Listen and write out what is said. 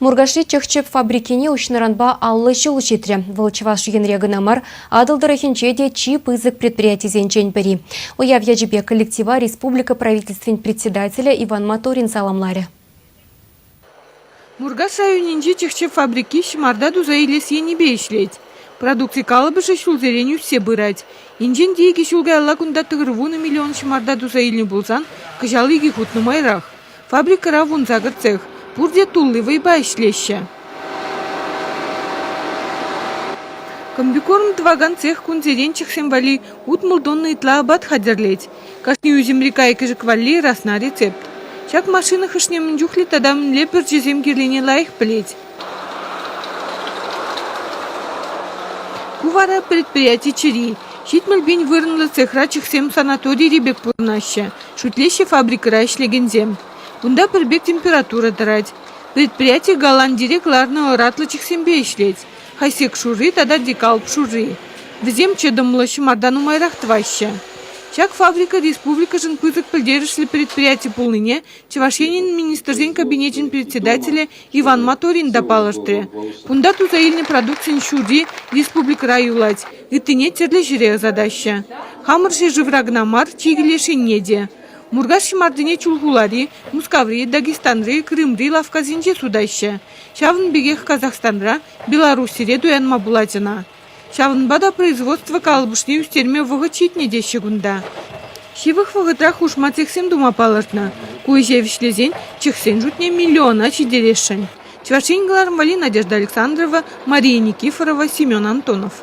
Муркашри чӑх-чӗп фабрикине уҫнӑранпа 50 ҫул ҫитрӗ. Вӑл Чӑваш Енре кӑна мар, Атӑл тӑрӑхӗнче те чи пысӑк предприятисенчен пӗри. Уяв ячӗпе коллектива республика правительствин председателӗ Иван Моторин саламларӗ. Муркаш районӗнчи чӑх-чӗп фабрики ҫӑмарта туса илес енӗпе ӗҫлет. Продукци калӑпӑшӗ ҫулсерен ӳссе пырать. Енчен те икӗ ҫул каялла кунта 90 миллион ҫӑмарта туса илнӗ пулсан, кӑҫал икӗ хут нумайрах. Фабрикӑра 18 цех, пурте тулли вӑйпа ӗҫлеҫҫӗ. Комбикорм тӑвакан цех кунсерен чӑхсем валли 60 тонна ытла апат хатӗрлет. Кашни ӳсӗмри кайӑк-кӗшӗк валли расна рецепт. Ҫак машина хӑшне мӗн чухлӗ тата мӗнле пӗрчӗсем кирлине лайӑх пӗлет. Ку вара предприяти чӗри. 70 вырӑнлӑ цехра чӑхсем санаторири пек пурӑнаҫҫӗ, шӳтлеҫҫӗ фабрикӑра ӗҫлекенсем. Кунта пӗр пек температура тӑрать. Предприяти Голландире кӑларнӑ ӑратлӑ чӑхсемпе ӗҫлет. Хайсек шурри тата декалп шурри. Вӗсем чӑтӑмлӑ, ҫӑмарта нумайрах тӑваҫҫӗ. Ҫак фабрика республикӑшӑн пысӑк пӗлтерӗшлӗ предприяти пулнине Чӑваш Енӗн Министрсен Кабинечӗн председателӗ Иван Моторин та палӑртрӗ. Кунта туса илнӗ продукцин ҫурри республикӑра юлать, ыттине тӗрлӗ ҫӗре ӑсатаҫҫӗ. Хамӑр ҫӗршывра кӑна мар, чикӗ леш енне те. Муркаш ҫӑмартине Чулхулари, Мускаври, Дагестанри, Крымри лавккасенче сутаҫҫӗ. Ҫавӑн пекех Казахстанра, Белоруссире туянма пулать ӑна. Ҫавӑнпа та производство калӑпӑшне ӳстерме вӑхӑт ҫитнӗ теҫҫӗ кунта. Ҫывӑх вӑхӑтра хушма цехсем тума палӑртнӑ. Ку ӗҫе вӗҫлесен чехсен шутне миллиона ҫитересшӗн. Чӑваш Ен кӑларӑм валли Надежда Александрова, Мария Никифорова, Семен Антонов.